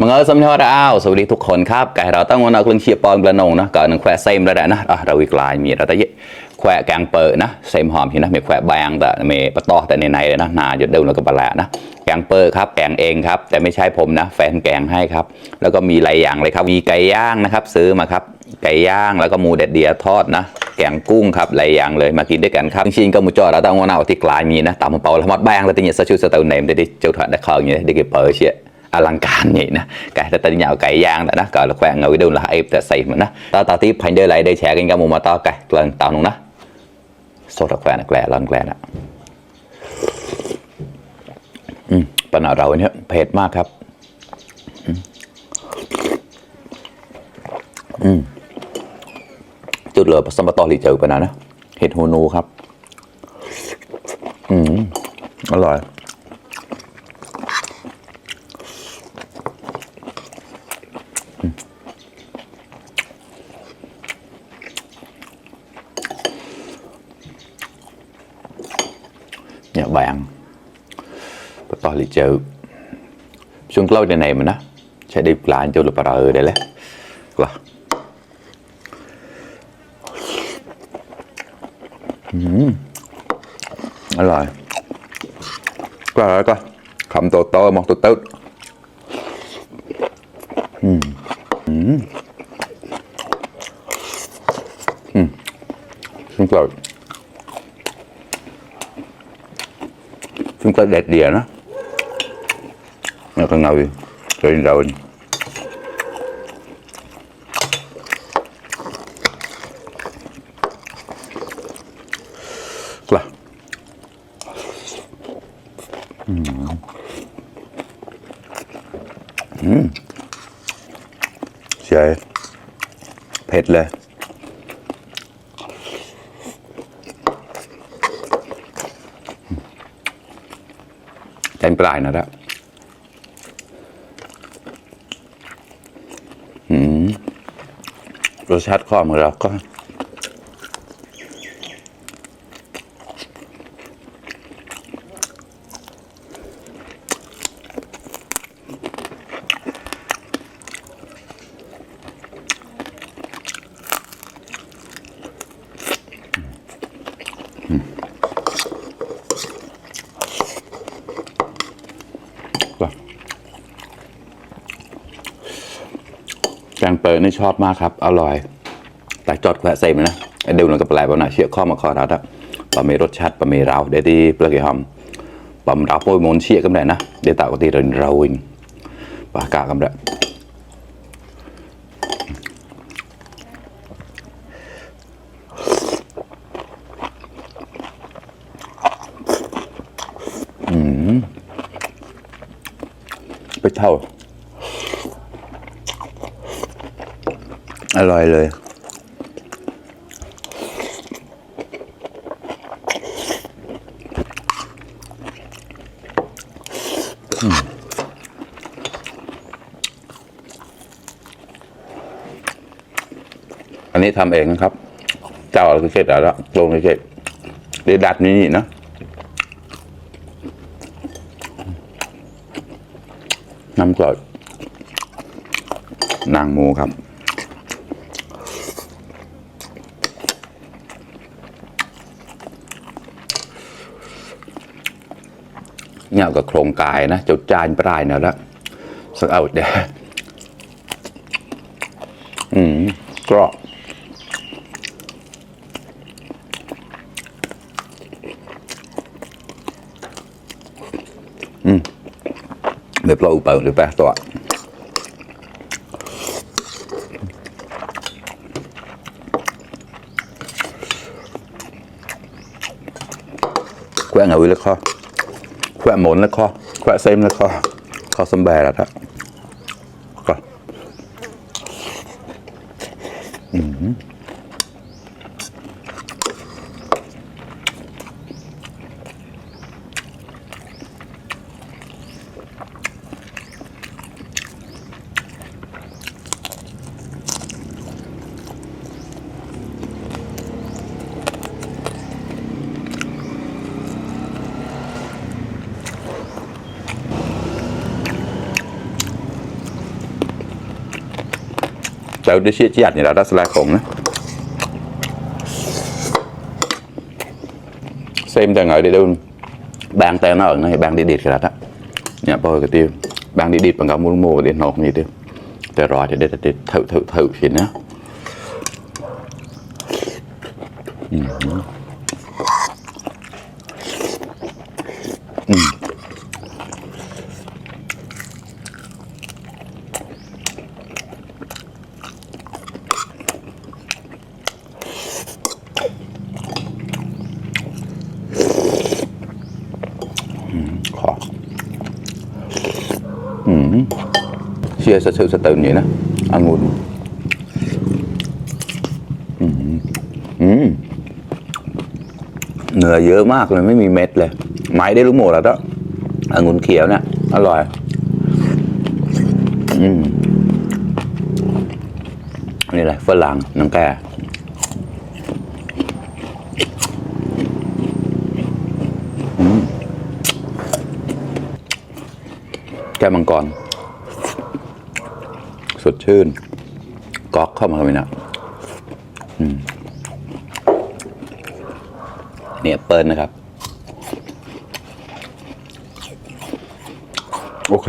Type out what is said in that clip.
มึงสมทอดอ้าวสวัสดีทุกคนครับไก่เราต้องวันเอาเครื่องเชียร์ปอนกระนงนะก่อนหนึ่งแควเซมแล้วนะเราอีกลายมีเราแต่ยี่แควแกงเปิดนะเซมหอมที่นะมีแควบางแต่มีปะตอแต่ในเลยนะนาหยุดเดิมแล้วก็ปลานะแกงเปิดครับแกงเองครับแต่ไม่ใช่ผมนะแฟนแกงให้ครับแล้วก็มีหลายอย่างเลยครับมีไก่ย่างนะครับซื้อมาครับไก่ย่างแล้วก็หมูเด็ดเดียทอดนะแกงกุ้งครับหลายอย่างเลยมากินด้วยกันครับจริงๆก็มูจอเราต้องวันเอาที่กลายมีนะตามมาเป่าละมัดแบงแล้วตีเนี่ยชูสเตลเนมได้เจ้าถอดได้คออย่างเงี้ยได้เก็บเปิดเชี่ยอลังการvậyนะไก่แต่nhàoไก่ย่างแต่นะก่อนเราแขวงเอาไว้ดูlà emแต่ใส่มันนะตาที่พันเดือไรได้แชร์กันกับมูมาต่อไก่เกลือเต่าหนุ่มนะสดแขวงแกล้ร้อนแกล้นะปัญหาเราเนี่ยเผ็ดมากครับจุดเลยสมบัติต่อหลีเจอปัญหานะเห็ดหูนูครับอร่อยnhà bạn và to lì chữ xuống lâu trên này mà nó sẽ đi lại cho được bà đây lấy là rồi coi khẩm tổ to một tổ tốt xuống lâu chúng ta đẹp đìa nó con ngồi rồi là trời ผ็ดเลยแกงปลายนะละรสชาติข้อของเราก็แกงเปิดนี่ชอบมากครับอร่อยแต่จอดแขวะใส่มันนะเดี๋ยวเราก็แปลว่าหน่อยเชี่ยข้อมาคอเราครับปลาเมรสชาติปลาเมราวเดี๋ยวที่เปลือกหอมปลาเมราวโปรยมนเชี่ยกันได้นะเดี๋ยวtạo cái tiền rau inh và cảกันได้ไปเท่าอร่อยเลยอันนี้ทำเองนะครับเจ้าคือเกล็ดแล้วลงในเกล็ดเดี๋ยวดัดนี้นะน้ำกรดนางหมูครับเนี่ยกับโครงกายนะจุดจานปลายเนี่ยละสักเอาเดี๋ยวกรอบเดี๋ยวเราอุปหรือแปะตัวแขวะเงาเลยข้อแขวะหมุนแล้วข้อแขวะเซมแล้วข้อสมแบแล้วครับก็ sao đi chia chặt như là đã là khổng nữa xem đang ở đây đâu bang tay nó ở này bang đi địt cái đó nhà bơi cái tiêu bang đi địt bằng cả mua mồ để nọc như tiêuแต่รอจะได้แต่thửเห็นนะขอเชียร์สะตื่นอย่างนี้นะองุ่นเนื้อเยอะมากเลยไม่มีเม็ดเลยไม้ได้ลูกโม่แล้วก็องุ่นเขียวเนี่ยอร่อยนี่แหละฝรั่งน้ำแก่แก้มังกรสดชื่นก๊อกเข้ามาทำไมนะเนี่ยเปิลนะครับโอเค